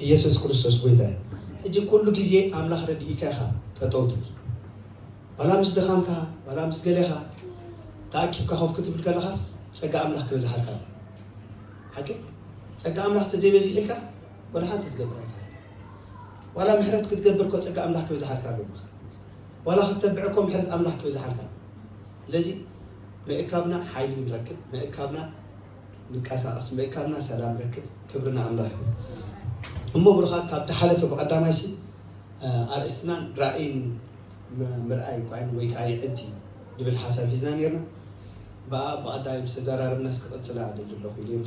ኢየሱስ ክርስቶስ ጎይታ እዩ። ሕጂ ኩሉ ግዜ ኣምላኽ ረድኢካ ኢኻ ጠጠው ትብል። ዋላ ምስ ድኻምካ፣ ዋላ ምስ ገሌኻ ተኣኪብካ ኮፍ ክትብል ከለኻስ ጸጋ ኣምላኽ ክበዝሓልካ ኣሎ። ሓቂ? ጸጋ ኣምላኽ ተዘይበዚሕልካ ዋላ ሓንቲ ክትገብር ኣይትኽእል። ዋላ ምሕረት ክትገብር እኮ ጸጋ ኣምላኽ ክበዝሓልካ ኣሎ። ዋላ ክትተብዕ እኮ ምሕረት ኣምላኽ ክበዝሓልካ ኣሎ። ስለዚ ምእካብና ሓይሊ ንረክብ፣ ምእካብና ንቀሳቐስ፣ ምእካብና ሰላም ንረክብ። ክብሪ ንኣምላኽ ይኹን። እሞ ብሩኻት፣ ካብ ተሓለፈ ብቐዳማይ ሲ ኣርእስትናን ራእይን ምርኣይ እንኳን ወይ ከዓ ይዕንቲ ዝብል ሓሳብ ሒዝና ነርና። ብኣ ብቐዳይ ምስ ተዘራረብናስ ክቕፅላ ደሊ ኣለኹ ኢለ እዮም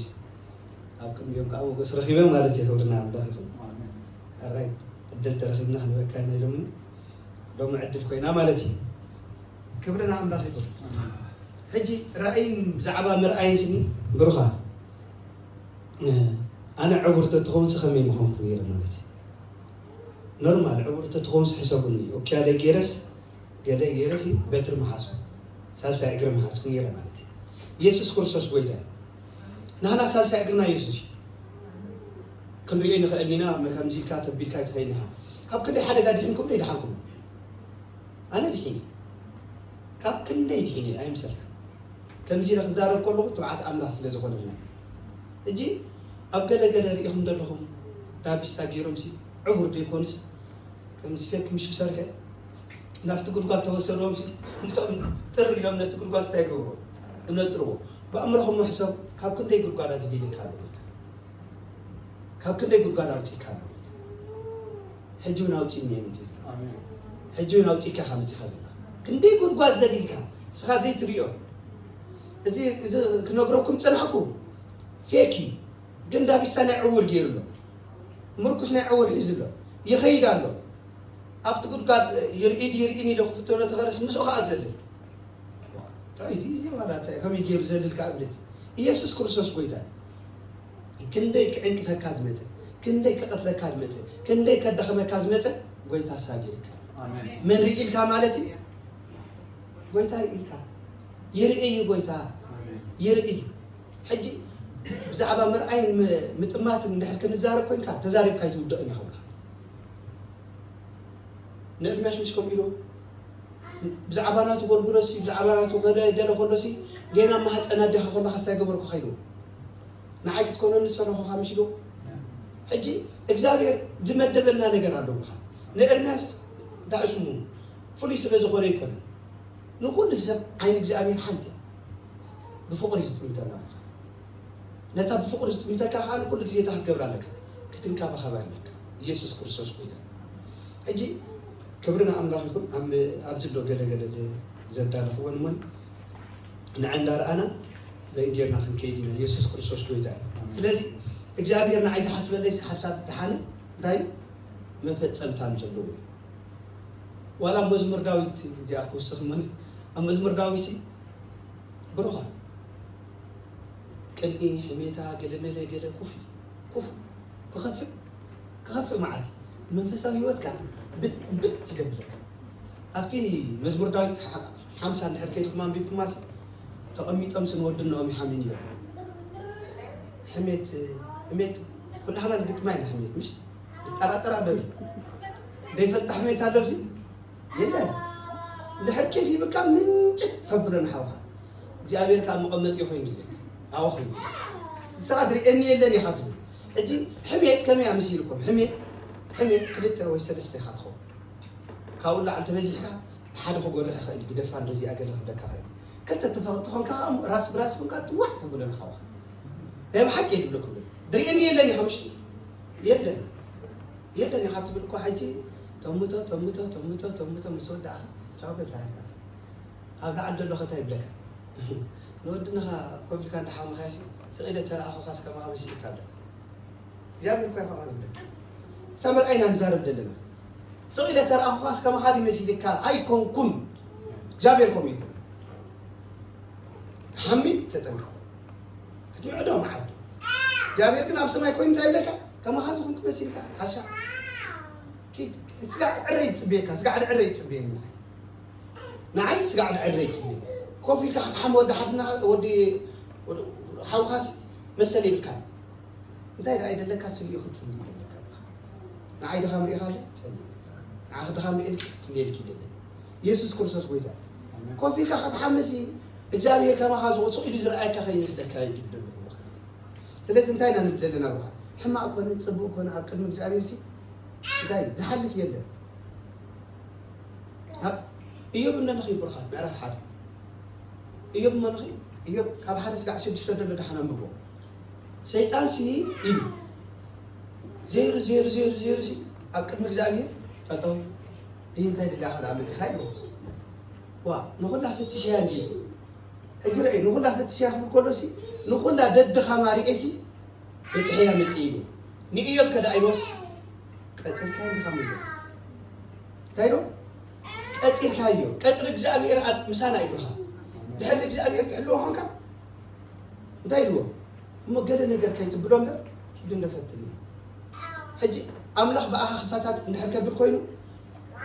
ኣብ ቅድሚኦም ከዓ ሞገስ ረኺበ ማለት እየ። ክብርና ኣምላኽ ይኹን። ኣራይ ዕድል ተረኺብና ክንበካ ኢና ኢሎምኒ። ሎሚ ዕድል ኮይና ማለት እዩ። ክብርና ኣምላኽ ይኹን። ሕጂ ራእይን ብዛዕባ ምርኣይን ስኒ ብሩኻት፣ ኣነ ዕቡር ተትኸውን ከመይ ምኾንኩ ነይረ ማለት እዩ። ኖርማል ዕቡር ተትኸውን ሕሰቡኒ። ኦኪያለይ ገይረስ ገለ ገይረስ በትሪ መሓዝኩ፣ ሳልሳይ እግሪ መሓዝኩ ነይረ ማለት እዩ። ኢየሱስ ክርስቶስ ጎይታ እዩ። ናህና ሳልሳይ እግርና ኢየሱስ እዩ። ክንሪኦ ንኽእል ኢና። ከምዚ ኢልካ ተቢልካ ኣይትኸይድ ኢኻ። ካብ ክንደይ ሓደጋ ድሒንኩም ዶ ይድሓንኩም? ኣነ ድሒኒ። ካብ ክንደይ ድሒኒ ኣይምሰልካ። ከምዚ ኢለ ክዛረብ ከለኹ ትብዓት ኣምላኽ ስለ ዝኾነልና። ሕጂ ኣብ ገለ ገለ ርኢኹም ዘለኹም ዳቢስታ ገይሮምሲ ዕቡር ዶ ይኮኑስ? ከምዚ ፌክ ምሽ ክሰርሐ ናብቲ ጉድጓድ ተወሰድዎም ምስኦም ጥር ኢሎም ነቲ ጉድጓድ ስታይ ገብሮ እነጥርዎ። ብኣእምሮኹም ሕሰብ። ካብ ክንደይ ጉድጓድ ኣዝሊልካ ኣሎ ጎይታ? ካብ ክንደይ ጉድጓድ ኣውፂእካ ኣሎ ጎይታ? ሕጂ እውን ኣውፂእኒ እየ መፂእ ዘሎ። ሕጂ እውን ኣውፂእካ ኢኻ መፂኻ ዘለኻ። ክንደይ ጉድጓድ ዘሊልካ እስኻ ዘይትሪኦ። እዚ እዚ ክነግረኩም ፀናሕኩ። ፌኪ ግን ዳቢሳ ናይ ዕውር ገይሩ ኣሎ። ምርኩስ ናይ ዕውር ሒዙ ኣሎ። ይኸይድ ኣሎ። ኣብቲ ጉድጓድ ይርኢ ድዩ ይርእን ኢለ ክፍተኖ ተኸለስ ምስኡ ከዓ ዘልል። እንታይ ድዩ እዚ ዋላ እንታይ ከመይ ገይሩ ዘልል ከዓ እብለት። ኢየሱስ ክርስቶስ ጎይታ እዩ። ክንደይ ክዕንቅፈካ ዝመፀ፣ ክንደይ ክቐትለካ ዝመፀ፣ ክንደይ ከዳኽመካ ዝመፀ ጎይታ ሳጊርካ። ኣሜን። መን ርኢ ኢልካ ማለት እዩ? ጎይታ ርኢ ኢልካ። ይርኢ እዩ ጎይታ። ኣሜን። ይርኢ እዩ። ሕጂ ብዛዕባ ምርኣይን ም- ምጥማትን እንድሕር ክንዛረብ ኮይንካ ተዛሪብካ ኣይትውደቕን ኢኻ ብልካ። ንእድመሽ ምስ ከምኡ ኢሉ ብዛዕባ ናቱ ጎልጉሎሲ ብዛዕባ ናቱ ገለ ገለ ከሎሲ ገና ማህፀን ኣዴኻ ከለኻ ስታይ ገበርኩ ከይሉ ንዓይ ክትኮነኒ ዝፈረኹኻ ምሽ ኢሉ። ሕጂ እግዚኣብሔር ዝመደበልና ነገር ኣሎ ብልካ። ንኤርምያስ እንታይ ስሙ ፍሉይ ስለ ዝኾነ ኣይኮነን። ንኹሉ ሰብ ዓይኒ እግዚኣብሔር ሓንቲ እያ። ብፍቕሪ ዝጥምተና ምዃን። ነታ ብፍቕሪ ዝጥምተካ ከዓ ንኩሉ ግዜ እንታይ ክትገብር ኣለካ? ክትንከባኸባ ኣለካ። ኢየሱስ ክርስቶስ ጎይታ። ሕጂ ክብሪ ንኣምላኽ ይኹን። ኣብ ኣብዚ ኣሎ ገለገለ ዘዳለኽዎን እሞን ንዓ እንዳረኣና በእንጌርና ክንከይድ ኢና። ኢየሱስ ክርስቶስ ጎይታ እዩ። ስለዚ እግዚኣብሔር ንዓይ ዝሓስበለይ ሓሳብ ድሓነ እንታይ መፈጸምታን ዘለዎ። ዋላ ኣብ መዝሙር ዳዊት እዚኣ ክውስኽ እሞኒ ኣብ መዝሙር ዳዊት ብሩኻ ቅንኢ፣ ሕሜታ፣ ገለመለ፣ ገለ ኩፊ፣ ኩፉ፣ ክኸፍእ፣ ክኸፍእ መዓት መንፈሳዊ ህይወትካ ብት ብት ይገብለካ። ኣብቲ መዝሙር ዳዊት ሓ- ሓምሳ እንድሕር ከይድኩም ኣንቢብኩማሲ ተቐሚጦም ስንወድን ነኦም ይሓምን እዮም። ሕሜት ሕሜት ኩላህና ንግጥማ ኢና። ሕሜት ምሽ ይጠራጠር ኣሎ ድዩ? ዘይፈልጣ ሕሜት ኣሎ ብዚ የለን። እንድሕር ኬፍ ይብካ ምንጭት ተብሎ ንሓውካ እግዚኣብሔር ከዓ መቐመጢ ኮይኑ ይለካ ኣወ ኮይኑ ንስኻ ትርእየኒ የለን ኢኻ ትብል። ሕጂ ሕሜት ከመይ ኣምሲልኩም? ሕሜት ሕሜት ክልተ ወይ ሰለስተ ኢኻ ትኸውን። ካብኡ ላዕሊ ተበዚሕካ ሓደ ክጎርሕ ይኽእል እዩ። ግደፋ እንደዚኣ ገለ ክብለካ ይኽእል እዩ። ክልተ ተፈ- ተኾንካ ከዓ ራስ ብራስ ኮንካ ጥዋዕ ተብሎ ንሓውካ ናይ ብሓቂ የድብለኩም። ድርእየኒ የለን ኢኻ ምሽ የለን የለን ኢኻ ትብል እኳ ሕጂ ተምቶ ተምቶ ተምቶ ተምቶ ምስ ወዳእኻ ቻው በል ተሃልካ ኣብ ላዕሊ ዘሎ ከታ ይብለካ ንወድንኻ ኮፍ ኢልካ እንዳሓመኻዮ ስቕ ኢለ ተረኣኹኻስ ከማኻ መሲልካ ኣለካ እግዚኣብሔር እኳ ይኸዓ ዝብለካ እታ ምርኣይና ንዛረብ ዘለና ስቕ ኢለ ተረኣኹኻስ ከማኻ ድዩ መሲልካ ኣይኮንኩን እግዚኣብሔር ከምኡ ይኮን ሓሚድ ተጠንቀቕ ክትምዕዶ መዓዶ እግዚኣብሔር ግን ኣብ ሰማይ ኮይኑ እንታይ ይብለካ ከማኻ ዝኾንኩ መሲልካ ሓሻ ኪድ ስጋዕ ዕረ ይፅብየካ ስጋዕ ዕረ ይፅብየኒ ንዓይ ንዓይ ስጋዕ ዕረ ይፅብየ ኮፍ ኢልካ ክትሓም ወዲ ሓድና ወዲ ሓውኻሲ መሰል ይብልካ እንታይ ደኣ ይደለካ ስልዩ ክትፅሊ ይደለካ ንዓይ ድኻም ርኢኻለ? ጸልይ። ንዓኺ ድኻም ርኢልኪ? ጽልየልኪ ይደለ። ኢየሱስ ክርስቶስ ጎይታ። ኣሜን። ኮፍ ኢልካ ክትሓምሲ፣ እግዚኣብሔር ከማኻ ዝኹ-፣ ስቕ ኢሉ ዝረኣየካ ከይመስለካ ይብል ኣለኹ። ስለዚ እንታይ ኢና ንብል ዘለና ብርሃን? ሕማቕ ኮነ፣ ጽቡቕ ኮነ፣ ኣብ ቅድሚ እግዚኣብሔር ሲ እንታይ ዝሓልፍ የለን። ኣብ ኢዮብ እነንኺ ብርኻት ምዕራፍ ሓደ። ኢዮብ እነንኺ፣ ኢዮብ ካብ ሓደ ስጋዕ ሽዱሽተ ደሎ ደሓን ኣንብቦ። ሰይጣን ሲ ኢሉ፣ ዘይሩ፣ ዘይሩ፣ ዘይሩ፣ ዘይሩ ሲ ኣብ ቅድሚ እግዚኣብሔር ጠጠው። ይህ እንታይ ድላ ኸዳ መጽኻ ኢሉ። ዋ፣ ንኹላ ፈትሽያ እንዲ። ሕጂ ረኣይ፣ ንኹላ ፈትሽያ ክብል ከሎ ሲ፣ ንኹላ ደድኻማ ርኤ ሲ፣ በጽሐያ መጽእ ኢሉ። ንኢዮብ ከዳ ኢሎስ፣ ቀጺልካ ኢልካ ምሎ። እንታይ ኢሎ? ቀጺልካዮ። ቀጽሪ እግዚኣብሔር ኣብ ምሳና ኢሉኻ። ድሕሪ እግዚኣብሔር ትሕልዎ ኾንካ፣ እንታይ ኢልዎ? እሞ ገለ ነገር ከይትብሎ እምበር፣ ኪዱ እንደፈትን። ሕጂ ኣምላኽ ብኣኻ ክፈታት እንድሕር ከብል ኮይኑ፣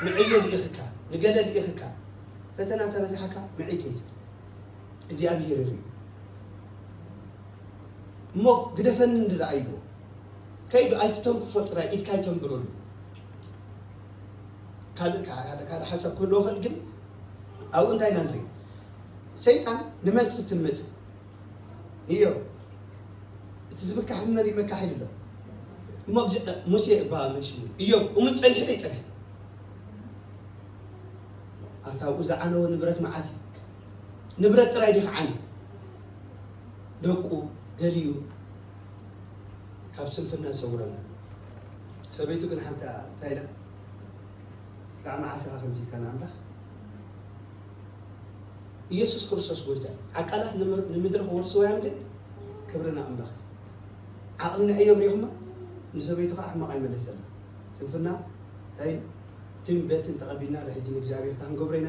ንዕዮ ልኢኽካ፣ ንገለ ልኢኽካ፣ ፈተና ተበዝሓካ፣ ንዕይ ከይድ። እግዚኣብሔር ይርኢ። እሞ ግደፈኒ እንድላ ኢልዎ። ከይዱ ኣይትተንክፎ ጥራይ፣ ኢድካ ኣይተንብረሉ። ካልእ፣ ካልእ፣ ካልእ ሓሳብ ክህልዎ ኽእል፣ ግን ኣብኡ እንታይ ኢና ንርኢ? ሰይጣን ንመን ክፍትን መጽእ? ኢዮብ፣ እቲ ዝብካሕ ብመን ይመካሕ ኢሉ ኣሎ። እሞ ግዜ-፣ ሙሴ እባ መን ሽሙ? ኢዮብ፣ እሙን ጸኒሑ ዶ ይጸንሐ? ኣታ ኣብኡ ዝዓነወ ንብረት መዓት እዩ። ንብረት ጥራይ ዲኻ ዓኒ? ደቁ፣ ገሊኡ፣ ካብ ስንፍና ይሰውረና። ሰበይቱ ግን ሓንቲ እንታይ ኢላ? "እስካዕ መዓስ ኢኻ ከምዚ ኢልካ ንኣምላኽ?" ኢየሱስ ክርስቶስ ጎይታ እዩ። ዓቃላት ንምር-፣ ንምድሪ ክወርስዋ እዮም፣ ግን ክብሪ ንኣምላኽ እዩ። ዓቕሊ ናይ ኢዮብ ሪኢኹማ? ንሰበይቱ ኸዓ ሕማቕ ኣይመለሰላ። ስንፍና እንታይ? እቲን በትን ተቐቢልና፣ ሕጂ ንእግዚኣብሔር እታ ክንገብሮ ኢና።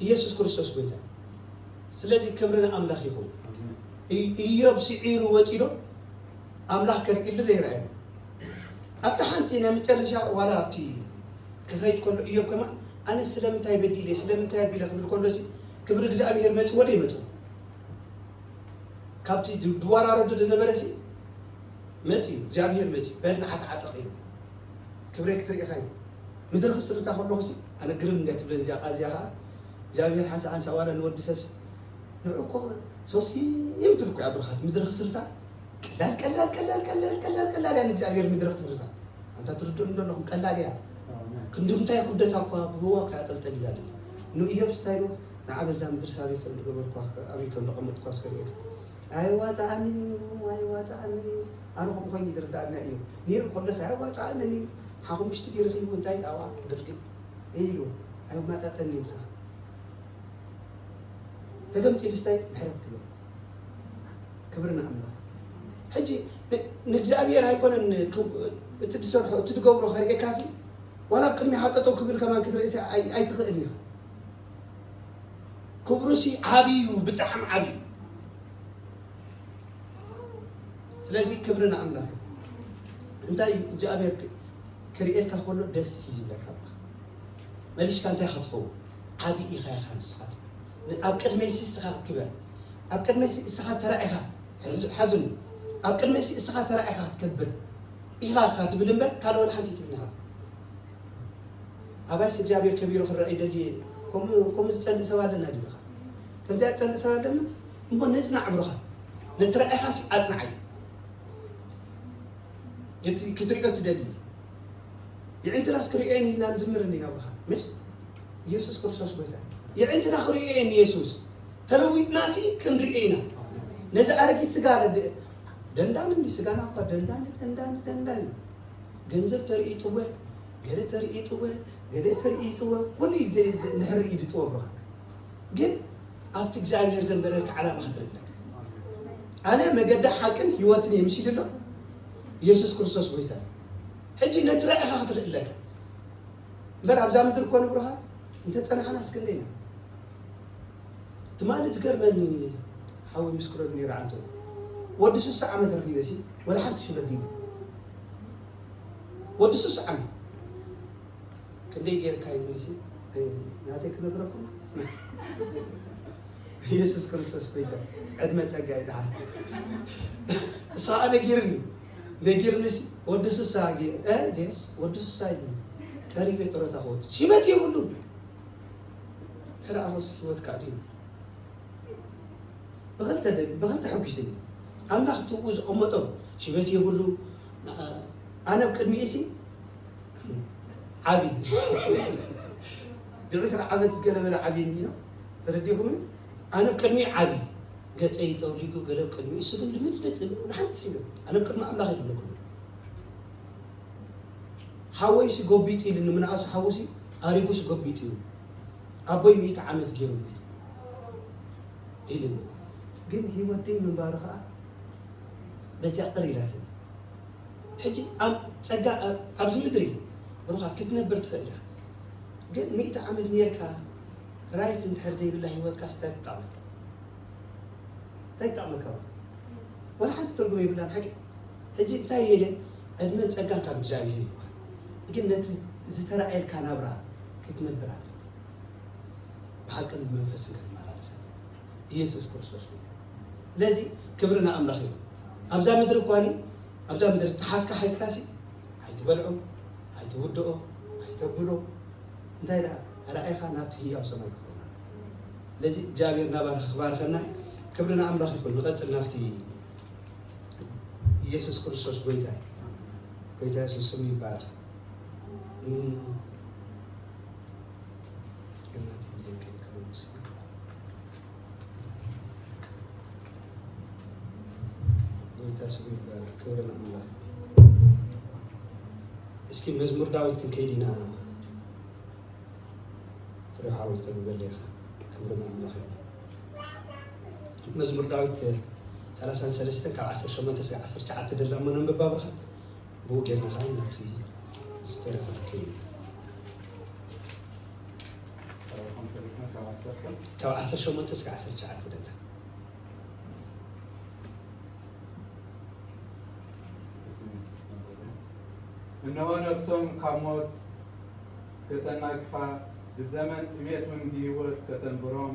ኢየሱስ ክርስቶስ ጎይታ። ስለዚ ክብሪ ንኣምላኽ ይኹን። እ-፣ ኢዮብ ስዒሩ ወጺኡ ዶ ኣምላኽ ከርእየሉ ዘይረኣየ? ኣብታ ሓንቲ ናይ መጨረሻ ዋላ ኣብቲ ክኸይድ ከሎ ኢዮብ ከማን፣ "ኣነ ስለምንታይ በዲለ፣ ስለምንታይ ኣቢለ?" ክብል ከሎ ሲ ክብሪ እግዚኣብሔር መጽዎ ዶ ይመጽዎ? ካብቲ ድ-፣ ድወራረዱ ዝነበረ ሲ መጺኡ፣ እግዚኣብሔር መጺኡ፣ "በል ንዓ ተዓጠቕ" ኢሉ። ክብረይ ክትርኢ ኢኻ እዩ። ምድሪ ክስርታ ከለኹ ሲ ኣነ ግርም እንድያ ትብለኒ እዚኣ ቃል እዚኣ ኸዓ፣ እግዚኣብሔር ሓንሳእ ሓንሳእ ዋላ ንወዲ ሰብ ሲ፣ ንዑ እኮ ሶሲም ትብል እኮ እያ ብርኻት። ምድሪ ክስርታ ቀላል፣ ቀላል፣ ቀላል፣ ቀላል፣ ቀላል፣ ቀላል እያ ንእግዚኣብሔር ምድሪ ክስርታ። ኣንታ ትርድኡኒ ዶ ኣለኹም? ቀላል እያ። ኣሜን። ክንዲ ምንታይ ክብደታ እኳ ብህዋ እኳ እያ ጠልጠል ኢላ ድላ። ንኢዮብስ እንታይ ኢልዎ? ንዓ በዛ ምድሪ ሳበይ ከም ዝገበርኳ፣ ኣበይ ከም ዘቐመጥኳስ ከርእየካ። ኣይዋጽኣንን እዩ፣ ኣይዋጽኣንን እዩ። ኣነ ከምኡ ኮይኑ ይርድኣና እዩ። ነይሩ ከሎስ ኣይዋጽኣንን እዩ። ሓሙሽተ ድዩ ረኺቡ እንታይ ኣብኣ ድርግም ኢሉ ኣይማጣጠን እዩ ምሳኻ። ተገምጢሉስ እንታይ ምሕረት ክብሎ። ክብሪ ንኣምላኽ። ሕጂ ን-፣ ንእግዚኣብሔር ኣይኮነን ክ-፣ እቲ ትሰርሖ፣ እቲ ትገብሮ ከርእየካሲ፣ ዋላ ኣብ ቅድሚኻ ጠጠው ክብል ከማን ክትርእሲ ኣይ-፣ ኣይትኽእልን ኢኻ። ክብሩሲ ዓብዪ እዩ፣ ብጣዕሚ ዓብዪ እዩ። ስለዚ ክብሪ ንኣምላኽ እዩ። እንታይ እዩ እግዚኣብሔር ክ-፣ ክርእየልካ ከሎ ደስ እዩ ዝብለካ ኣለኻ። መሊስካ እንታይ ኢኻ ትኸውን? ዓብዪ ኢኻ ኢኻ ንስኻ ትብል። ን-፣ ኣብ ቅድመይሲ እስኻ ክትክበር። ኣብ ቅድመይሲ እስኻ ተራኢኻ፣ ሕዝ-፣ ሓዝኑ። ኣብ ቅድመይሲ እስኻ ተራኢኻ ክትከብር ኢኻ ኢኻ ትብል እምበር ካልእ ወላ ሓንቲ ትብል ኢኻ። ኣባይስ እግዚኣብሔር ከቢሩ ክረአ ይደሊ እየ። ከምኡ፣ ከምኡ ዝጸልእ ሰብ ኣለና ድዩ ኢኻ? ከምዚኣ ዝጸልእ ሰብ ኣለና? እሞ ንጽናዕ ብሩኻት። ነቲ ራእይኻሲ ኣጽንዓዮ። ነቲ ክትሪኦ ትደሊ። የዕንትናስ ክርእየኒ ኢና ንዝምር እንዲና ብሩኻት። ምሽ? ኢየሱስ ክርስቶስ ጎይታ። የዕንትና ክርእየኒ ኢየሱስ። ተለዊጥናሲ ክንርእዮ ኢና። ነዚ ኣረጊት ስጋ ረድእ። ደንዳን እንዲ ስጋና እኳ ደንዳን፣ ደንዳን፣ ደንዳን። ገንዘብ ተርእይጥወ፣ ገለ ተርእይጥወ፣ ገለ ተርእይጥወ፣ ኩሉ ይ-፣ ዝ-፣ ዝ-፣ ንሕር እዩ ዝጥወ ብሩኻት። ግን ኣብቲ እግዚኣብሔር ዘንበረካ ዓላማ ክትርኢ ኣለካ። ኣነ መገዳ ሓቅን ህይወትን እየ ምስ ኢሉ ኣሎ ኢየሱስ ክርስቶስ ጎይታ። ሕጂ ነቲ ራእይኻ ክትርኢ ኣለካ። እምበር ኣብዛ ምድሪ እኮ ንብሩኻ እንተ ጸናሕና እስክንደይና። ትማሊ ዝገርመኒ ሓወይ ምስክረሉ ነይሩ ዓንቶ። ወዲ ስሳ ዓመት ረኺበ ሲ ወላ ሓንቲ ሽበት ዲቡ። ወዲ ስሳ ዓመት። ክንደይ ጌርካ ይብል ሲ፣ እ፣ ናተይ ክነግረኩም። ኢየሱስ ክርስቶስ ጎይታ። ዕድመ ጸጋ ይድሓን። እሳ ኣነ ጌርኒ። ነጊርንሲ ወዲ ስሳ ጌ- እ፣ ዴስ ወዲ ስሳ እዩ ቀሪበ ጥሮታ ክወፅእ ሽበት የብሉን። ተረኣኸስ ህይወትካ ድዩ? ብኽልተ ደ- ብኽልተ ሕጒስኒ ኣምላኽ ትብኡ ዝቐመጦ ሽበት የብሉ። ኣነ ኣብ ቅድሚኡ ሲ ዓብዪ ብዕስራ ዓመት ገለ በለ ዓብዪ እኒኖ። ተረዲኹም? ኣነ ኣብ ቅድሚኡ ዓብዪ ገፀይ ጠውሊጉ ገለ ኣብ ቅድሚኡ እሱ ግን ልምፅምፅ ንሓንቲ ሽበት ኣነ ኣብ ቅድሚ ኣምላኽ ይብለኩም። ሓወይሲ ጎቢጥ ኢሉ ንምንኣሱ ሓውሲ ኣሪጉስ ጎቢጥ እዩ። ኣቦይ ሚእቲ ዓመት ገይሩ ኢልን ግን ህይወት ደይ ምንባሩ ከዓ በዚያ ቅር ኢላትን። ሕጂ ኣብ ፀጋ ኣብዚ ምድሪ ብሩኻት ክትነብር ትኽእል ኢኻ። ግን ሚእቲ ዓመት ነርካ ራይት እንድሕር ዘይብላ ህይወትካ ስታይ ትጠቕመካ እንታይ ትጠቕመካ? ወላ ሓንቲ ትርጉም የብላን ሓቂ። ሕጂ እንታይ ኢለ ዕድመን ፀጋን ካብ እግዚኣብሔር ይበሃል። ግን ነቲ ዝተረኣየልካ ናብራ ክትነብር ኣለካ። ብሓቅን ብመንፈስን ክትመላለስ ኣለካ። ኢየሱስ ክርስቶስ ጎይታ። ስለዚ ክብሪ ንኣምላኽ እዩ። ኣብዛ ምድሪ እኳኒ ኣብዛ ምድሪ ተሓዝካ ሓዝካሲ ኣይትበልዖ ኣይትውድኦ ኣይተብሎ። እንታይ ደኣ ራእይኻ ናብቲ ህያው ሰማይ ክኾና። ስለዚ እግዚኣብሔር ናባርኸ ክባርኸና። ክብሪ ንኣምላኽ ይኹን። ንቐፅል ናብቲ ኢየሱስ ክርስቶስ ጎይታ እዩ። ጎይታ የሱስ ስሙ ይባረኽ። እም፣ ጎይታ ስሙ ይባረኽ። ክብሪ ንኣምላኽ። እስኪ መዝሙር ዳዊት ክንከይድ ኢና። ፍሬው ሓወይ ክተንብበለይ ኢኻ። ክብሪ ንኣምላኽ ይኹን። መዝሙር ዳዊት ሰላሳን ሰለስተን ካብ ዓሰርተ ሸሞንተ እስካብ ዓሰርተ ትሽዓተ ደላ እሞ ነንብባ ብርኻ። ብኡ ጌርና ኸዓ ናብቲ ዝተረፈ ክንከይድ ኢና። ካብ ዓሰርተ ሸሞንተ እስካብ ዓሰርተ ትሽዓተ ደላ። እነሆ ነፍሶም ካብ ሞት ከተናግፋ፣ ብዘመን ጥሜት እውን ብህይወት ከተንብሮም፣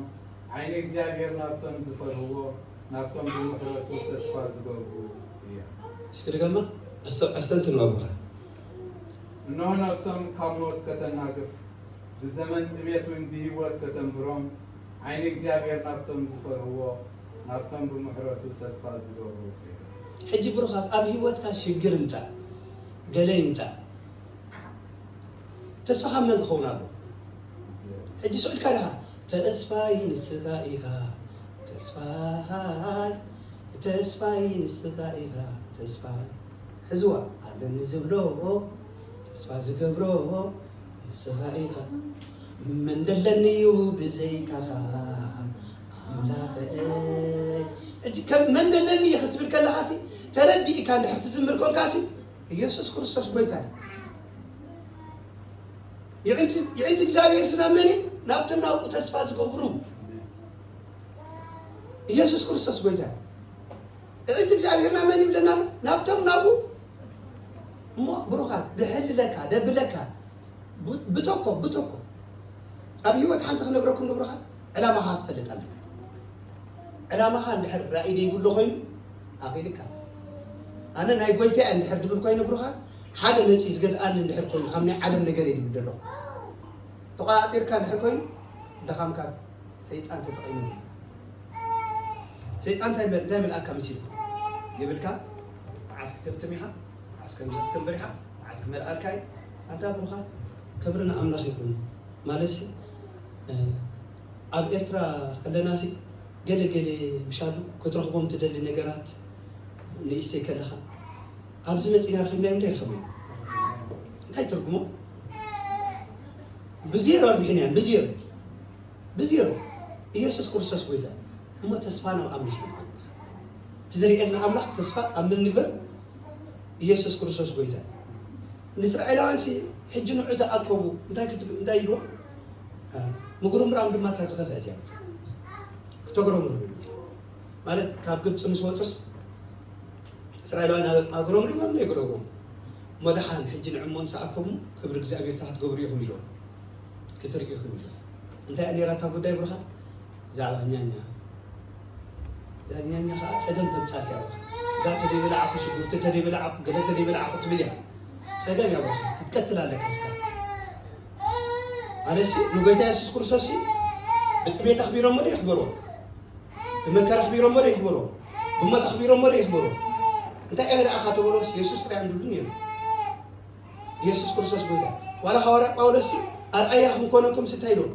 ዓይኒ እግዚኣብሔር ናብቶም ዝፈርህዎ፣ ናብቶም ብምሕረቱ ተስፋ ዝገብሩ እያ። እስኪ ድገማ፣ ኣስተ-፣ ኣስተንትንዋ ብሩኻ። እነሆ ነፍሶም ካብ ሞት ከተናግፍ፣ ብዘመን ጥሜት እውን ብህይወት ከተንብሮም፣ ዓይኒ እግዚኣብሔር ናብቶም ዝፈርህዎ፣ ናብቶም ብምሕረቱ ተስፋ ዝገብሩ እያ። ሕጂ ብሩኻት ኣብ ህይወትካ ሽግር ይምጻእ፣ ገለ ይምጻእ፣ ተስፋኻ መን ክኸውን ኣሎ? ሕጂ ስቕ ኢልካ ዲኻ? ተስፋይ ንስኻ ኢኻ፣ ተስፋይ፣ ተስፋይ ንስኻ ኢኻ፣ ተስፋይ። ሕዝዋ ኣለኒ ዝብሎ፣ ተስፋ ዝገብሮ ንስኻ ኢኻ። መን ደለኒ እዩ ብዘይካኻ ኣምላኸይ? ሕጂ ከም መን ደለኒ እየ ክትብል ከለኻሲ፣ ተረዲእካ እንድሕር ትዝምር ኮንካሲ፣ ኢየሱስ ክርስቶስ ጎይታ እዩ። የዕንቲ፣ የዕንቲ እግዚኣብሔር ስና መን እዩ? ናብቶም ናብኡ ተስፋ ዝገብሩ። ኢየሱስ ክርስቶስ ጎይታ እዩ። የዕንቲ እግዚኣብሔር ናብ መን ይብለና? ናብቶም ናብኡ። እሞ ብሩኻት፣ ደሕልለካ፣ ደብለካ፣ ብ-፣ ብተኮ፣ ብተኮ። ኣብ ህይወት ሓንቲ ክነግረኩም ንብሩኻት፣ ዕላማኻ ክትፈልጥ ኣለካ። ዕላማኻ እንድሕር ራእይ ዘይብሉ ኮይኑ፣ ኣኺልካ። ኣነ ናይ ጎይታ እየ እንድሕር ድብል ኮይኑ ብሩኻት፣ ሓደ መፂኡ ዝገዝኣኒ እንድሕር ኮይኑ፣ ካብ ናይ ዓለም ነገር እየ ድብል ዘለኹ። ተቆፃፂርካ እንድሕር ኮይኑ፣ ድኻምካ ሰይጣን ተጠቒሙ። ሰይጣን እንታይ መ-፣ እንታይ መልኣካ መሲሉ? ይብልካ፣ መዓስ ክትህብትም ኢኻ፣ መዓስ ከም ክትንብር ኢኻ፣ መዓስ ክመልኣልካ እዩ። ኣንታ ብሩኻት፣ ክብሪ ንኣምላኽ ይኹን። ማለትሲ፣ እ፣ ኣብ ኤርትራ ከለናሲ ገለ ገለ ምሻሉ ክትረኽቦም ትደሊ ነገራት ንእሽተይ ከለኻ፣ ኣብዚ መጺና ረኺብናዮም ዶ ኣይረኸብናዮ? እንታይ ትርጉሞ? ብዜሮ ኣርቢሕናዮም፣ ብዜሮ። ብዜሮ። ኢየሱስ ክርስቶስ ጎይታ። እሞ ተስፋ ናብ ኣምላኽ ንግበር። እቲ ዝርእየልና ኣምላኽ ተስፋ ኣብ መን ንግበር? ኢየሱስ ክርስቶስ ጎይታ። ንእስራኤላውያንሲ ሕጂ ንዑ ተኣከቡ። እንታይ ክት-፣ እንታይ ኢልዎም? አ፣ ምጉርምራም ድማ እታ ዝኸፍአት እያ። ክተጉረምርሙ። ማለት ካብ ግብፂ ምስ ወፁስ እስራኤላውያን ኣጉረምሪሞም ዶ ኣይጉረምረሙ? እሞ ደሓን ሕጂ ንዕሞ ምስ ኣከቡ ክብሪ እግዚኣብሔር እንታይ ክትገብሩ ኢኹም ኢሎም። ክትርኢ ኢኹም ኢሎም። እንታይ እያ ነይራ እታ ጉዳይ ብሩኻት? ብዛዕባ ኛኛ። እዛ ኛኛ ኸዓ ፀገም ተምፃልካ እያ ብሩኻት። ስጋ ተደይበላዕኩ፣ ሽጉርቲ ተደይበላዕኩ፣ ገለ ተደይበላዕኩ ትብል እያ። ጸገም እያ ብሩኻ፣ ክትቀትል ኣለካ ስጋ። ኣነሲ ንጎይታ የሱስ ክርስቶስ ብጥሜት ኣኽቢሮሞ ዶ የኽብርዎ? ብመከራ ኣኽቢሮሞ ዶ የኽብርዎ? ብሞት ኣኽቢሮሞ ዶ የኽብርዎ? እንታይ እየ ደኣ ካተበሎስ የሱስ ጥራይ እንድሉ ነይሩ። የሱስ ክርስቶስ ጎይታ። ዋላ ሃዋርያ ጳውሎስ ኣርኣያ ክንኮነኩም ስታይ ኢልዎም።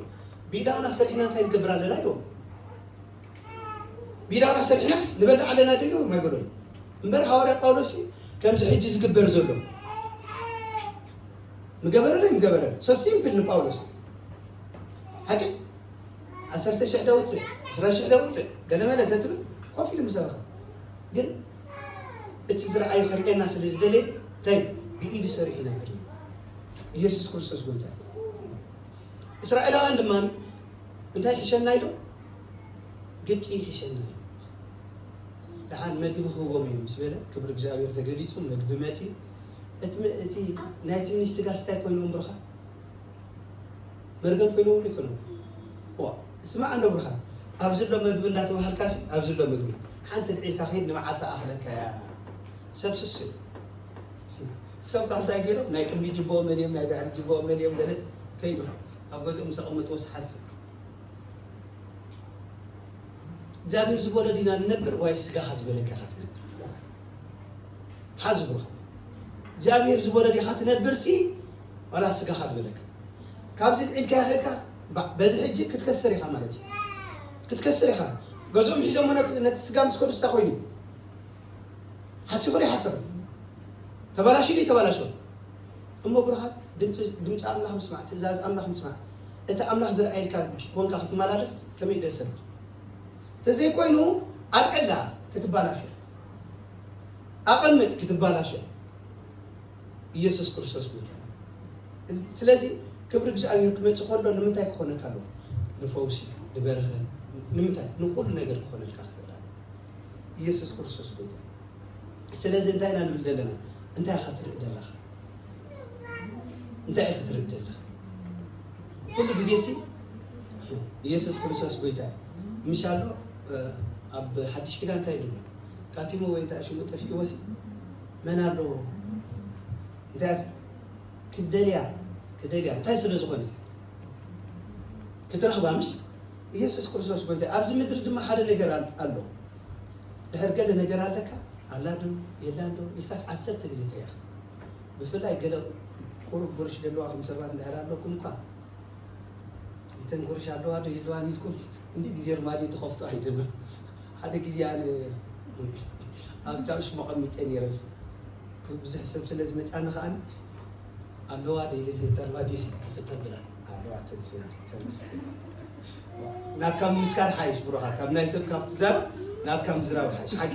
ብኢዳና ሰሪሕና እንታይ ንገብር ኣለና ኢልዎም። ብኢዳና ሰሪሕናስ ንበልዕ ኣለና ዶ ኢልዎም ኣይበሎም። እምበር ሃዋርያ ጳውሎስ ከምዚ ሕጂ ዝግበር ዘሎ ምገበረ ዶ ምገበረ? So simple ንጳውሎስ። ሓቂ ዓሰርተ ሽሕ ደውፅእ፣ ዕስራ ሽሕ ደውፅእ፣ ገለ መለ ተትብል ኮፍ ኢሉ ምሰበኸ። ግን እቲ ዝረኣዩ ከርእየና ስለ ዝደለየ እንታይ ብኢዱ ሰሪሑ ነበር። ኢየሱስ ክርስቶስ ጎይታ እዩ። እስራኤላውያን ድማ እንታይ ይሕሸና ኢሎም? ግብፂ ይሕሸና ኢሎም። ደሓን መግቢ ክህቦም እዩ ምስ በለ ክብሪ እግዚኣብሔር ተገሊፁ፣ መግቢ መፂኡ። እቲ መ-፣ እቲ ናይቲ ሚኒስትሪ ጋስ እንታይ ኮይንዎም ብሩኻ? መርገም ኮይንዎም ዶ ይኮንዎም? ዋ፣ ስማዕ እንዶ ብሩኻ፣ ኣብዚ ኣሎ መግቢ እንዳተባሃልካሲ፣ ኣብዚ ኣሎ መግቢ ሓንቲ ልዒልካ ከይድ ንመዓልቲ ኣኽለካ እያ። ሰብ ስስ እዩ። ሰብ ካብ እንታይ ገይሮም ናይ ቅድሚ ጅቦ መሊኦም ናይ ድሕሪ ጅቦ መሊኦም ገለስ ከይዱ ኣብ ገዝኦም ምስ ኣቐመጥዎ ስሓስ እግዚኣብሔር ዝበሎ ዲና ንነብር ዋይ ስጋኻ ዝበለካ ኢኻ ትነብር? ሓዝ ብሩኻ እግዚኣብሔር ዝበሎ ዲኻ ትነብር ሲ ዋላ ስጋኻ ዝበለካ? ካብዚ ልዒልካ ይኸድካ በዚ ሕጂ ክትከስር ኢኻ ማለት እዩ። ክትከስር ኢኻ። ገዝኦም ሒዞሞ ነቲ ስጋ ምስ ከዱ ስታ ኮይኑ ሓሲኹ ዶ ይሓስር? ተበላሽዩ ዶ ይተበላሸወ? እሞ ብሩኻት ድምፂ ኣምላኽ ምስማዕ፣ ትእዛዝ ኣምላኽ ምስማዕ። እቲ ኣምላኽ ዝረኣየልካ ኮንካ ክትመላለስ ከመይ ደስ ዘብል። ተዘይኮይኑ ኣልዕላ ክትበላሸ፣ ኣቐምጥ ክትበላሸ። ኢየሱስ ክርስቶስ ጎይታ። ስለዚ ክብሪ እግዚኣብሔር ክመፅእ ከሎ ንምንታይ ክኾነልካ ኣለዎ? ንፈውሲ፣ ንበረኸት፣ ንምንታይ? ንኹሉ ነገር ክኾነልካ ክኽእል ኣሎ። ኢየሱስ ክርስቶስ ጎይታ። ስለዚ እንታይ ኢና ንብል ዘለና? እንታይ ኢኻ ትርኢ ዘለኻ? እንታይ ኢኻ ትርኢ ዘለኻ? ኩሉ ግዜ ሲ ኢየሱስ ክርስቶስ ጎይታ እዩ። ምሽ ኣሎ ኣብ ሓድሽ ኪዳን እንታይ ይብል? ካቲሞ ወይ እንታይ ሽሙ ጠፊእዎ ሲ መን ኣለዎ? እንታይ ክትደልያ ክትደልያ እንታይ ስለ ዝኾነት ክትረኽባ ምሽ ኢየሱስ ክርስቶስ ጎይታ። ኣብዚ ምድሪ ድማ ሓደ ነገር ኣሎ። ድሕር ገለ ነገር ኣለካ ኣላ ዶ የላን ዶ ኢልካስ ዓሰርተ ግዜ ትሪኣ። ብፍላይ ገለ ቁሩብ ጉርሽ ዘለዋኹም ሰባት እንድሕር ኣለኩም እኳ እተን ጉርሽ ኣለዋ ዶ የለዋን ኢልኩም እንዲ ግዜ ርማዲ ትኸፍቶ ኣይደለም። ሓደ ግዜ ኣነ ኣብታ ሽሞ ቀሚጠ ነይረ። ብዙሕ ሰብ ስለ ዝመፃኒ ከዓኒ ኣለዋ ዶ ኢለ ሄታ ርማዲ ክፍተ ብላ ኣለዋ ተንስን ተንስ ናትካ ምስካር ሓይሽ ብሮኻ ካብ ናይ ሰብ ካብ ትዛረብ ናትካ ምዝራብ ሓይሽ ሓቂ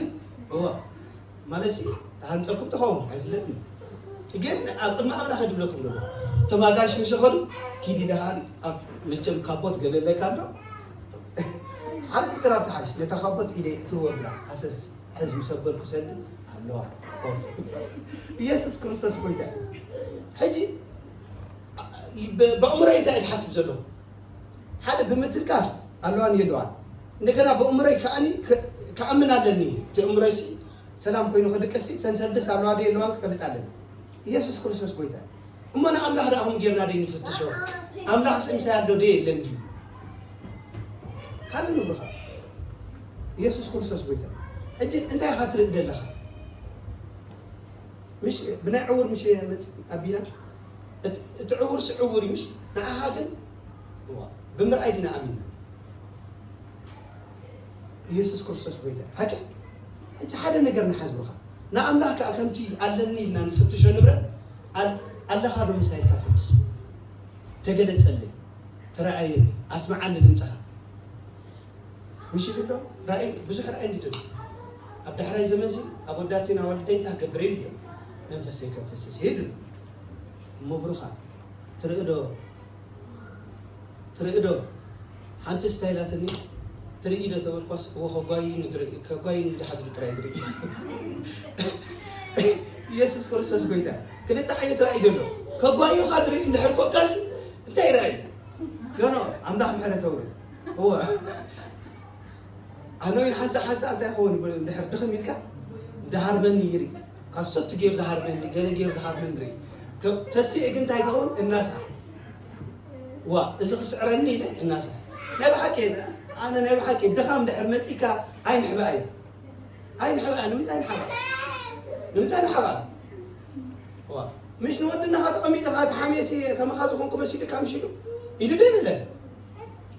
እዋ ማለት ሲ ተሃንፀኩም ተኸውን ኣይፍለጥን። ግን ኣብ ቅድሚ ኣምላኽ ድብለኩም ዘሎ እቶም ኣጋይሽ ምስ ኸዱ ኪዲ ደሃን ኣብ መቸም ካቦት ገለለካ ኣሎ ሓንቲ ስራብ ትሓይሽ ነታ ካቦት ኢደ ትወብላ ሃሰስ ሕዝ ምስ ኣበልኩ ሰልዲ ኣለዋ። ኢየሱስ ክርስቶስ ጎይታ። ሕጂ በእምሮ እንታይ ትሓስብ ዘለኹ ሓደ ብምትልካፍ ኣለዋን የለዋን እንደገና ብእምሮይ ከዓኒ ክኣምን ኣለኒ። እቲ እምሮይ ሰላም ኮይኑ ክድቅስ ሰንሰልድስ ኣለዋ ዶ የለዋን ክፈልጥ ኣለኒ። ኢየሱስ ክርስቶስ ጎይታ። እሞ ንኣምላኽ ደኣ ከምኡ ጌርና ደይ ንፍትሾ? ኣምላኽ ስምሳይ ኣሎ ዶ የለን ድዩ? ሓዚ ንብኻ ኢየሱስ ክርስቶስ ጎይታ። ሕጂ እንታይ ኢኻ ትርኢ ደለኻ? ምሽ ብናይ ዕውር ምሽ መጽ ኣቢና እቲ ዕውር ሲ ዕውር እዩ ምሽ ንዓኻ ግን ብምርኣይ ዲና ኣሚንና። ኢየሱስ ክርስቶስ ጎይታ ሓቂ። ሕጂ ሓደ ነገር ንሓዝብኻ ንኣምላኽ ከዓ ከምቲ ኣለኒ ኢልና ንፍትሾ ንብረት ኣለኻ ዶ ምሳይ ኢልካ ፈትሽ። ተገለጸለይ፣ ተረኣየኒ፣ ኣስምዓኒ ድምፅኻ። ምሽ ኢሉ ኣሎ ራእይ ብዙሕ ራእይ እንዲ ደሎ ኣብ ዳሕራይ ዘመንዚ ኣብ ወዳቴን ኣዋልደይን እንታይ ክገብር ኢሉ ኣሎ መንፈሰይ ከፍስስ ኢሉ ኣሎ። እሞ ብሩኻት ትርኢ ዶ ትርኢ ዶ ሓንቲ ስታይላትኒ ትርኢ ዶ ተበልኳስ እዎ ከጓይኑ ትርኢ ከጓይኑ ዝሓድሩ ጥራይ ትርኢ። ኢየሱስ ክርስቶስ ጎይታ። ክልተ ዓይነት ራእይ ዘሎ ከጓዩኻ ትርኢ እንድሕር ኮንካሲ እንታይ ራእይ ኖ ኖ ኣምላኽ ምሕረት ኣውርድ። እወ ኣነ ሓንሳ ሓንሳ እንታይ ይኸውን እንድሕር ድኽም ኢልካ ድሃርመኒ ይርኢ። ካብ ሰቱ ገይሩ ድሃርመኒ፣ ገለ ገይሩ ድሃርመኒ ይርኢ። ተ-፣ ተስቲኤ ግን እንታይ ይኸውን? እናሳ። ዋ፣ እዚ ክስዕረኒ ኢለ እናሳ። ናይ ብሓቂ፣ ኣነ ናይ ብሓቂ ድኻም ድሕር መጺካ ኣይንሕባእ እየ። ኣይንሕባእ፣ ንምንታይ ንሓባእ? ንምንታይ ንሓባእ? ዋ፣ ምሽ ንወድና ኻ ተቐሚጥኻ ተሓምየሲ ከማኻ ዝኾንኩ መሲልካ ምሽ ኢሉ? ኢሉ ዶ ይብለ?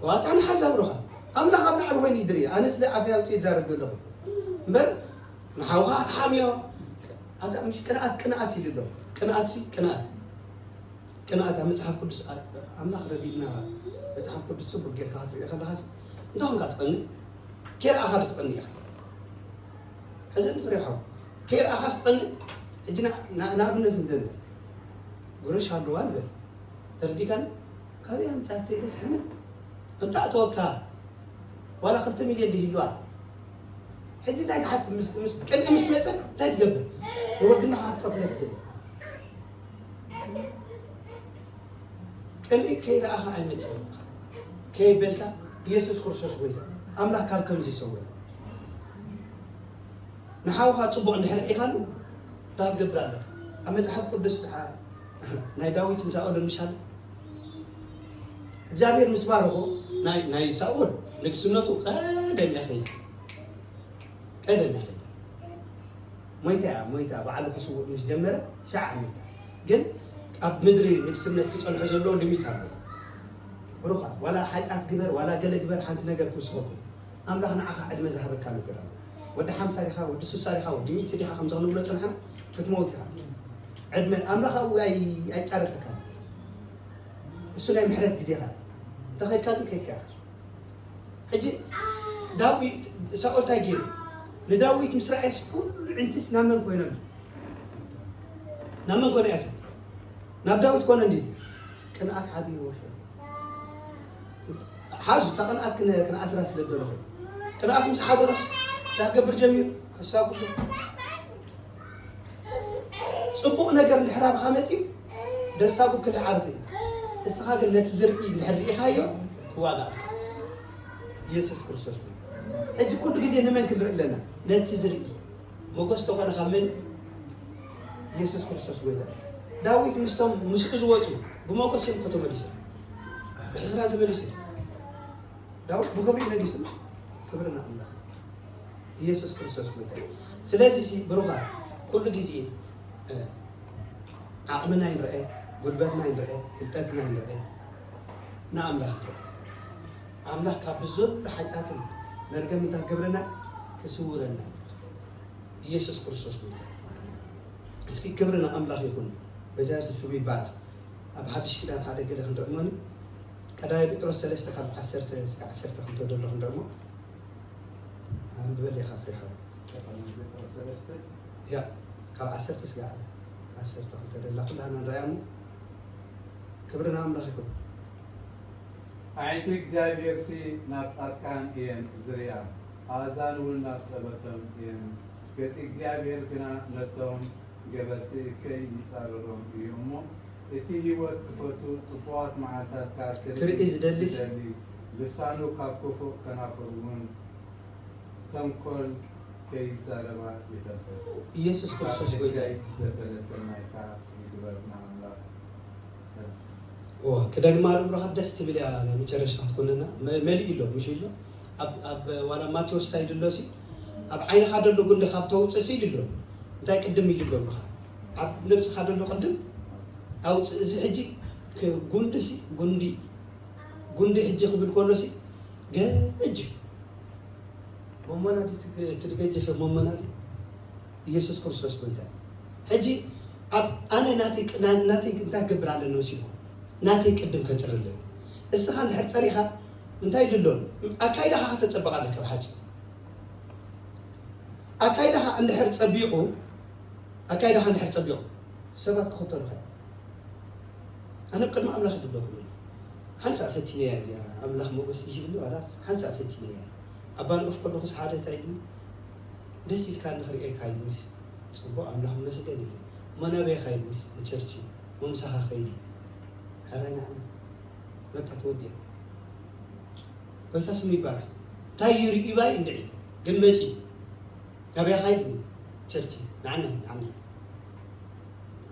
ዋ፣ ኣታ ንሓሳብ ሩኻ። ኣምላኽ ኣብ ላዕሊ ኮይኑ ይድሪ። ኣነ ስለ ኣፈይ ኣውፅእ ይዛረብ ዘለኹ። እምበር ንሓውኻ ኣትሓምዮ። ኣታ ምሽ ቅንኣት፣ ቅንኣት ኢሉ ኣሎ። ቅንኣት ሲ፣ ቅንኣት። ቅንኣት ኣብ መጽሓፍ ቅዱስ ኣ-፣ ኣምላኽ ረዲእና መጽሓፍ ቅዱስ ጽቡቅ ጌርካ ክትሪኦ ከለኻ ሲ፣ እንታይ ኾንካ ትቐንእ? ከይረኣኻ ዶ ትቐንእ ኢኻ? ሕዚ ንፍሬ ሓው፣ ከይረኣኻስ ትቐንእ? ሕጂ ና-፣ ና-፣ ንኣብነት ንደንበ። ጉረሽ ኣለዋ ንበል። ተረዲእካኒ? ካበይ ኣምጻእቶ ኢለ ስሕመት? እንታይ ኣተወካ? ዋላ ክልተ ሚልዮን ድዩ ይህልዋ? ሕጂ እንታይ ትሓስብ? ምስ፣ ምስ፣ ቅንኢ ምስ መጸ እንታይ ትገብር? ንወድና ክትቀትሎ ትደሊ? ቅንኢ ከይረኣኻ ኣይመጽእን። ከይበልካ ኢየሱስ ክርስቶስ ጎይታ፣ ኣምላኽ ካብ ከምዚ ይሰውር። ንሓውኻ ጽቡቕ እንድሕር ርኢኻሉ እንታይ ክትገብር ኣለካ? ኣብ መጽሓፍ ቅዱስ ዝሓ-፣ ናይ ዳዊትን ሳኦልን ምሽ ኣሎ? እግዚኣብሔር ምስ ባረኾ ናይ፣ ናይ ሳኦል ንግስነቱ ቀደም እያ ከይዳ። ቀደም እያ ከይዳ። ሞይታ እያ፣ ሞይታ ባዕሉ ክስውእ ምስ ጀመረ ሻዕ ሞይታ። ግን ኣብ ምድሪ ንግስነት ክጸንሖ ዘለዎ ሊሚት ኣሎ። ብሩኻት፣ ዋላ ሓጢኣት ግበር፣ ዋላ ገለ ግበር ሓንቲ ነገር ክውስኸኩም። ኣምላኽ ንዓኻ ዕድመ ዝሃበካ ነገር ኣሎ። ወዲ ሓምሳ ዲኻ፣ ወዲ ስሳ ዲኻ፣ ወዲ ሚእቲ ዲኻ፣ ከምዚ ክንብሎ ጸንሓና፣ ክትመውት ኢኻ። ዕድመ ኣምላኽ ኣብኡ ኣይ-፣ ኣይጫረተካን። እሱ ናይ ምሕረት ግዜኻ። እንተኸድካ ግን ከይድካ ኢኻ። ሕጂ ዳዊት፣ ሳኦል እንታይ ገይሩ? ንዳዊት ምስ ረኣየስ ኩሉ ዕንትስ ናብ መን ኮይኖም? ናብ መን ኮነ እያ ትብል? ናብ ዳዊት ኮነ እንዲ? ቅንኣት ሓዲርዎ። ሓዙ፣ እታ ቅንኣት ክነ-፣ ክንኣስራ ስለ ዝደለኹ። ቅንኣት ምስ ሓደሮስ እንታይ ክገብር ጀሚሩ? ከሳጉ። ጽቡቕ ነገር እንድሕር ኣባኻ መጺኡ፣ ደስታ ብክልእ ዓርኺ እዩ። እስኻ ግን ነቲ ዝርኢ እንድሕር ርኢኻዮ፣ ክዋጋእካ። ኢየሱስ ክርስቶስ እዩ። ሕጂ ኩሉ ግዜ ንመን ክንርኢ ኣለና? ነቲ ዝርኢ። ሞገስ ተኾነ ካብ መን? ኢየሱስ ክርስቶስ ጎይታ። ዳዊት ምስቶም ምስኡ ዝወጹ ብሞገስ እዮም እኮ ተመሊሶም። ብሕስራን ተመሊሱ። ዳዊት ብኽብሪ እዩ ነጊሱ። ክብሪ ንኣምላኽ። ኢየሱስ ክርስቶስ ጎይታ እዩ። ስለዚ ሲ ብሩኻት፣ ኩሉ ግዜ፣ እ፣ ዓቕምና ይንረአ፣ ጉልበትና ይንረአ፣ ፍልጠትና ይንረአ፣ ንኣምላኽ ንረአ። ኣምላኽ ካብ ብዘሎ ሓጢኣትን መርገምን እንታይ ክገብረና? ክስውረና እዩ። ኢየሱስ ክርስቶስ ጎይታ እዩ። እስኪ ክብሪ ንኣምላኽ ይኹን። ጎይታ የሱስ ስሙ ይባረኽ። ኣብ ሓድሽ ኪዳን ሓደ ገለ ክንርኢ እሞኒ፣ ቀዳማይ ጴጥሮስ ሰለስተ ካብ ዓሰርተ እስከ ዓሰርተ ክልተ ዘሎ ክንርኢ እሞ፣ ኣንብበለይ ኢኻ ፍሬ ሓው። ቀዳማይ ጴጥሮስ ሰለስተ? ያ፣ ካብ ዓሰርተ እስከ ዓሰርተ ክልተ ደላ ኩላህና ንርኣያ እሞ፣ ክብሪ ንኣምላኽ ይኹን። ኣዒንቲ እግዚኣብሔርሲ ናብ ጻድቃን እየን ዝርእያ፣ ኣእዛን እውን ናብ ጸሎቶም እየን። ገጽ እግዚኣብሔር ግና ነቶም ገበርቲ እከይ ይጻረሮም እዩ እሞ፣ እቲ ህይወት ክፈቱ ጽቡቓት መዓልታት ከርኢ ክርኢ ዝደሊስ? ዝደሊ፣ ልሳኑ ካብ ክፉእ ከናፍሩ እውን ተንኮል ከይዛረባ ይጠብቕ። ኢየሱስ ክርስቶስ ካብ ጎይታ እዩ። እከይ ዘበለ ሰናይካ ይግበርና ኣምላኽ። ሰላም። እዋ፣ ክደግማ ዶ ብሩኻት ደስ ትብል እያ፣ ናይ መጨረሻ ክትኮነና። መ-፣ መሊኡ ኣሎ፣ ምሽ ኢሎ። ኣብ፣ ኣብ ዋላ ማቴዎስ እንታይ ኢሉ ኣሎ ሲ? ኣብ ዓይንኻ ደሎ ጉንዲ ካብ ተውፅእ ሲ ኢሉ ኣሎ። እንታይ ቅድም ኢሉ ኣሎ ብሩኻ? ኣብ ነብስኻ ደሎ ቅድም ኣውፅእ። እዚ ሕጂ ክ-፣ ጉንዲ ሲ፣ ጉንዲ። ጉንዲ ሕጂ ክብል ከሎ ሲ፣ ገጅፍ። መሞና ድዩ ትግ-፣ እቲ ዝገጀፈ መሞና ድዩ? ኢየሱስ ክርስቶስ ጎይታ እዩ። ሕጂ ኣብ ኣነ ናተይ ቅ-፣ ና-፣ ናተይ እንታይ ክገብር ኣለኒ መሲልኩም? ናተይ ቅድም ከጽሪ ኣለኒ። እስኻ እንድሕር ጸሪኻ እንታይ ኢሉ ኣሎ? ኣካይዳኻ ከተጸብቕ ኣለካ ብሓጺሩ። ኣካይዳኻ እንድሕር ጸቢቑ፣ ኣካይዳኻ እንድሕር ጸቢቑ፣ ሰባት ክኽተሉኻ እዮም። ኣነ ኣብ ቅድሚ ኣምላኽ ይብለኩም ኣለኹ። ሓንሳእ ፈቲነያ እዚኣ፣ ኣምላኽ ሞገስ ይሂብኒ ዋላስ ሓንሳእ ፈቲነያ። ኣብ ባንኦፍ ከለኹስ ሓደ እንታይ ኢሉኒ? ደስ ኢልካ ንኽርእየካ ኢሉኒስ። ጽቡቕ ኣምላኽ ይመስገን ኢለ። እሞ ናበይ ኢኻ ኢሉኒስ? ንቸርች። እሞ ምሳኻ ከይዲ። ሕራይ ንዓና። በቃ ተወዲኣ። ጎይታ ስሙ ይባረክ። እንታይ እዩ ርእዩ ባይ እንድዒ። ግን መጺ። ናበይ ኢኻ ኢሉኒ? ቸርች ንዓና ንዓና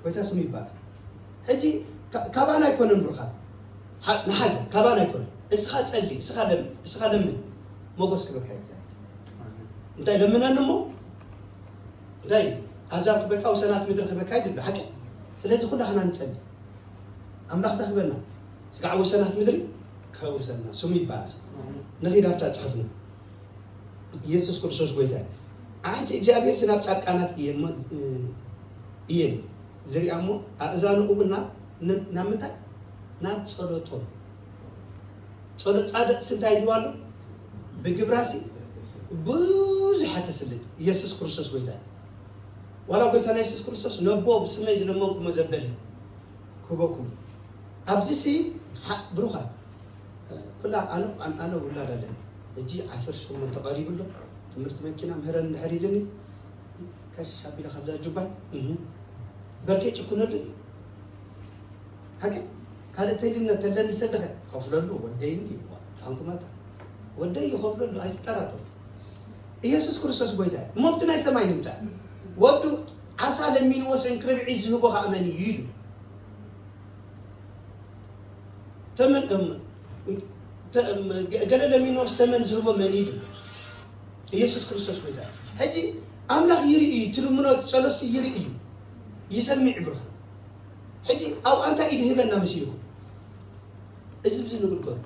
ጎይታ ስሙ ይባረክ። ሕጂ ካ- ካባና ኣይኮነን ብሩኻት፣ ሓ- ንሓዘ ካባና ኣይኮነን። እስኻ ጸሊ፣ እስኻ ለም እስኻ ለምን፣ ሞጎስ ክበካ ይብዛል። እንታይ ለምነኒ እሞ እንታይ ኣዛብ ክበካ፣ ወሰናት ምድሪ ክበካ ይድሎ ሓቂ። ስለዚ ኩላህና ንጸሊ፣ ኣምላኽ ተኽበና፣ ስጋዕ ወሰናት ምድሪ ከውሰና ስሙ ይባረክ። ንኺድ ኣብታ ጽሑፍና። ኢየሱስ ክርስቶስ ጎይታ እዩ። ኣንቲ እግዚኣብሔር ስናብ ጻድቃናት እየ እሞ፣ እ፣ እየን ዝሪኣ እሞ ኣእዛኑ እውን ናብ ናብ ምንታይ ናብ ጸሎቶም። ጸሎት ጻድቅ እንታይ ኢልዋ ኣሎ? ብግብራሲ ብዙሓት ተስልጥ። ኢየሱስ ክርስቶስ ጎይታ እዩ። ዋላ ጎይታና ኢየሱስ ክርስቶስ ነቦ ብስመይ ዝለመንኩሞ ዘበለ ክህበኩም። ኣብዚ ሲ ብሩኻ ኩላ ኣነ ኣነ ውላድ ኣለኒ። ሕጂ ዓሰርተ ሸሞንተ ቀሪቡ ኣሎ። ትምህርቲ መኪና ምህረን እንድሕር ኢልኒ ከሽ ኣቢለ ካብዛ ጁባይ በርከይ ጭኩነሉ። ሓቂ ካልእ ተይልና ተለኒ ሰለኸ ከፍለሉ ወደይ እንዲ ጣንኩማታ ወደይ ይኸፍለሉ ኣይትጠራጠሩ። ኢየሱስ ክርስቶስ ጎይታ እዩ። እሞ ኣብቲ ናይ ሰማይ ንምጻእ ወዱ ዓሳ ለሚንዎ ሰንክ ርብዒ ዝህቦ ከኣ መን እዩ ኢሉ። ተመን እም- ተ- እም- ገ- ገለ ለሚንዎስ ተመን ዝህቦ መን እዩ? ኢየሱስ ክርስቶስ ጎይታ እዩ። ሕጂ ኣምላኽ ይርኢ እዩ። ትልምኖ ጸሎት ይርኢ እዩ። ይሰምዕ ብሩኻ። ሕጂ ኣብ ኣንታ ኢድ ህበና መሲልኩም እዚ ብዚ ንግልገሉ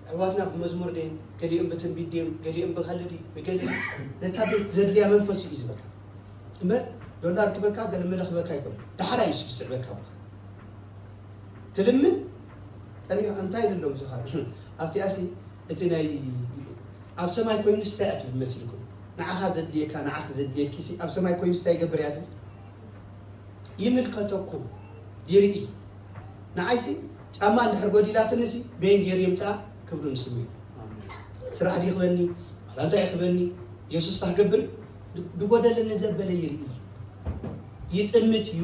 ኣሕዋትና ብመዝሙር ድዮም ገሊኦም ብትንቢት ድዮም ገሊኦም ብካልእ ድዩ ብገለ ነታ ቤት ዘድልያ መንፈስ እዩ ዝበካ እምበር ዶላር ክበካ ገለ መለ ክበካ ኣይኮነ ዳሕራ እዩ ዝስዕበካ ብካ ትልምን ጠሚኻ እንታይ ኢሉ ኣሎ ብዙኻ ኣብቲኣሲ እቲ ናይ ኣብ ሰማይ ኮይኑ ስታይ ኣትብል መስልኩም ንዓኻ ዘድልየካ ንዓኺ ዘድልየኪ ኣብ ሰማይ ኮይኑ ስታይ ይገብር እያ ትብል ይምልከተኩም ይርኢ ንዓይሲ ጫማ እንድሕር ጎዲላትንሲ በይን ገይሩ የምፅኣ ክብሩ ንስሙ እዩ ስራሕ ድዩ ክበኒ ዋላ እንታይ ክበኒ የሱስ ታክገብር ድጎደለኒ ዘበለ ይርኢ ይጥምት እዩ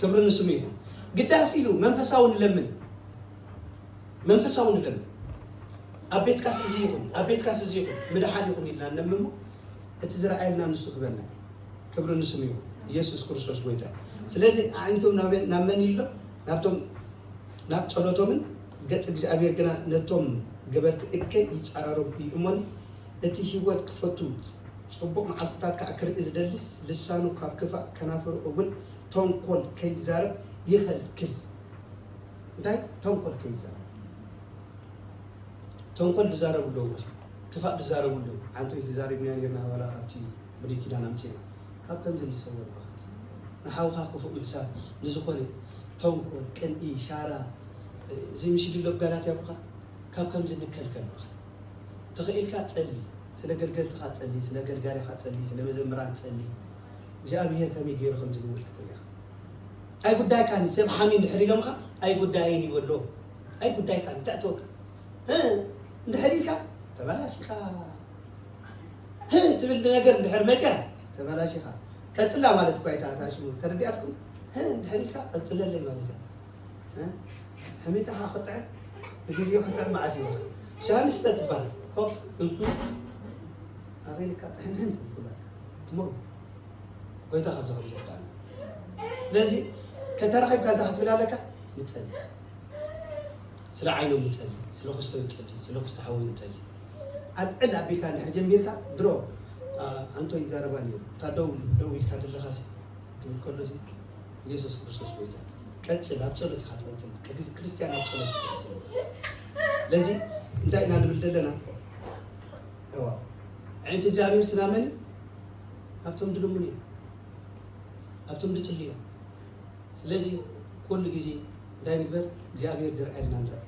ክብሩ ንስሙ ይኹን ግዳስ ኢሉ መንፈሳዊ ንለምን መንፈሳዊ ንለምን ኣብ ቤትካስ እዚ ይኹን ኣብ ቤትካስ እዚ ይኹን ምድሓን ይኹን ኢልና ንለምሞ እቲ ዝረኣየልና ንሱ ክበና ክብሪ ንስሙ ይኹን ኢየሱስ ክርስቶስ ጎይታ ስለዚ ኣዒንቶም ናብ መን ኢሎ ናብቶም ናብ ጸሎቶምን ገጽ እግዚኣብሔር ግና ነቶም ገበርቲ እከይ ይጻረሮም እዩ እሞኒ እቲ ህይወት ክፈቱ ጽቡቕ መዓልትታት ከኣ ክርኢ ዝደሊ ልሳኑ ካብ ክፋእ ከናፍሩ እውን ተንኮል ከይዛረብ ይኸልክል እንታይ ተንኮል ከይዛረብ ተንኮል ዝዛረቡ ኣለዉ ክፋእ ዝዛረቡ ኣለዉ ሓንቲ ተዛሪብና ኔርና ዋላ ካብቲ ብሉይ ኪዳን ኣምፅና ካብ ከምዚ ንሰወር ብኻ ንሓውኻ ክፉእ ምሕሳብ ንዝኾነ ተንኮል ቅንኢ ሻራ እዚ ምሽዲ ሎ ጋላት ያብሩኻ ካብ ከምዚ ንከልከል ብኻ ተኽኢልካ ፀሊ ስለ ገልገልትኻ ፀሊ ስለ ገልጋሊኻ ፀሊ ስለ መዘምራን ፀሊ እግዚኣብሔር ከመይ ገይሩ ከም ዝልውጥ ክትሪኢኻ ኣይጉዳይካን ሰብ ሓሚ እንድሕር ኢሎምኻ ኣይጉዳይን ይበሎ ኣይጉዳይካን እንታይ ተወካ እንድሕር ኢልካ ተበላሽኻ ትብል ነገር እንድሕር መፅያ ተበላሽኻ ቀፅላ ማለት እኳ ይታ እታ ሽሙ ተረዲኣትኩም እንድሕር ኢልካ ቀፅለለይ ማለት እያ ሕሚታኻ ክጥዕም ብግዜኡ ክጥዕም መዓት እዩ ሻንስተ ትበሃል ኮፍ ኣኺልካ ጥሕንሕን ትብለካ ትመው ጎይታ ካብዚ ከም ዘርዳእና ስለዚ ከተረኺብካ እንታይ ክትብል ኣለካ ንፀሊ ስለ ዓይኖም ንፀሊ ስለ ክስተ ንፀሊ ስለ ክስተ ሓወይ ንፀሊ ኣልዕል ኣቢልካ እንድሕር ጀሚርካ ድሮ ኣንቶ ይዛረባ ነይሩ እታ ደው ደው ኢልካ ዘለኻ ትብል ከሎ ኢየሱስ ክርስቶስ ጎይታ ቀፅል ኣብ ፀሎት ኢኻ ትቐፅል ክርስትያን ኣብ ፀሎት ስለዚ እንታይ ኢና ንብል ዘለና እዋ ኣዒንቲ እግዚኣብሔር ስናመኒ ኣብቶም ድልሙን እዮም ኣብቶም ድፅልዮም ስለዚ ኩሉ ግዜ እንታይ ንግበር እግዚኣብሔር ዝርኣየልና ንርኣይ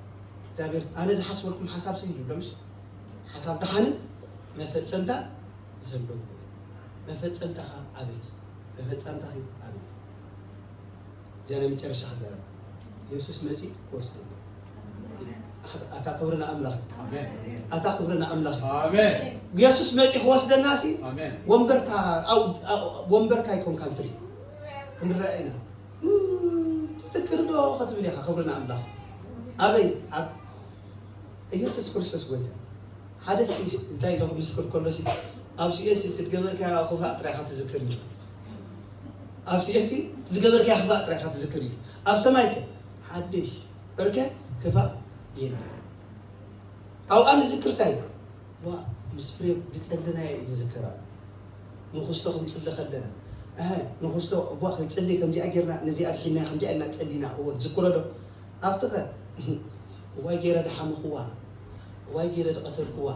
እግዚኣብሔር ኣነ ዝሓስበልኩም ሓሳብ ሲ ይብሎም ሓሳብ ድሓንን መፈፀምታ ዘለዎ መፈፀምታኻ ኣበይ መፈፀምታኺ ኣበይ እዚኣ ናይ መጨረሻ ክዛረብ ኢየሱስ መፂ ክወስደና ኣታ ክብሪ ንኣምላኽ ኣታ ክብሪ ንኣምላኽ ኢየሱስ መፂ ክወስደና ሲ ወንበርካ ወንበርካ ይኮንካ ንትርኢ ክንረአ ኢና ትዝክር ዶ ክትብል ኢኻ ክብሪ ንኣምላኽ ኣበይ ኣብ ኢየሱስ ክርስቶስ ጎይታ ሓደ ሲ እንታይ ኢለ ክምስክር ከሎ ሲ ኣብ ሲኦል እቲ ዝገበርካዮ ክፋእ ጥራይ ኢኻ ትዝክር እዩ። ኣብ ሲኦል ዝገበርካዮ ክፋእ ጥራይ ኢኻ ትዝክር እዩ። ኣብ ሰማይ ከ ሓድሽ በርከ ክፋእ የለን። ኣብኣ ንዝክር እንታይ እዩ? ዋ፣ ምስ ፍሬም ዝጸለናዮ እዩ ዝዝከር ኣሎ። ንኹስቶ ክንጽሊ ከለና፣ ኣሀ፣ ንኹስቶ እቧ ክንጽሊ ከምዚኣ ጌርና፣ ነዚኣ ኣድሒንና ከምዚኣ ኢልና ጸሊና፣ እወ፣ ትዝክሮ ዶ? ኣብቲ ኸ፣ እዋይ ጌረ ድሓመኽዋ፣ እዋይ ጌረ ድቐተልክዋ፣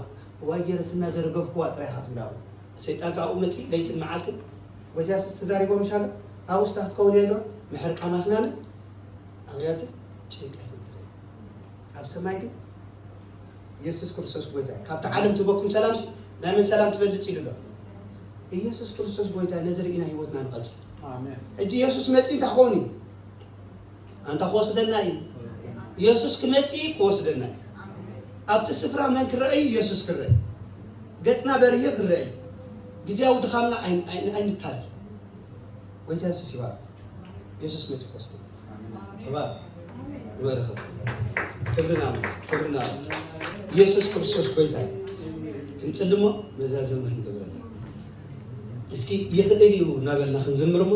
እዋይ ጌረ ስና ዘረገፍክዋ ጥራይ ኢኻ ትብላ። ሰይጣን ከኣ ኣብኡ መጺ ለይትን መዓልትን፣ ጎይታ የሱስ ተዛሪቦም ይሻሎ፣ ኣብኡ ስታ ክትከውን የለዋ፣ ምሕርቃም ኣስናንን ኣብያትን ጭንቀትን ጥራይ። ኣብ ሰማይ ግን የሱስ ክርስቶስ ጎይታ እዩ። ካብቲ ዓለም ትበኩም ሰላምሲ ናይ መን ሰላም ትበልጽ ኢሉ ኣሎ? ኢየሱስ ክርስቶስ ጎይታ እዩ። ነዚ ርኢና ህይወትና ንቐጽል። ኣሜን። ሕጂ የሱስ መጺኡ እንታይ ክኸውን እዩ? ኣንታ ክወስደና እዩ። የሱስ ክመጽእ እዩ፣ ክወስደና እዩ። ኣብቲ ስፍራ መን ክረአ እዩ? የሱስ ክረአ እዩ። ገጽና በርሂሩ ክረአ እዩ። ግዜያዊ ድኻምና ኣይ- ኣይ- ኣይንታለል። ጎይታ የሱስ ይባርክ። የሱስ መጺኡ ክወስደና እዩ። ተባረክ። ይባርካት። ክብሪ ንኣምላኽ፣ ክብሪ ንኣምላኽ። ኢየሱስ ክርስቶስ ጎይታ እዩ። ክንጽሊ እሞ መዛዘሚ ክንገብረላ። እስኪ ይኽእል እዩ እናበልና ክንዝምር እሞ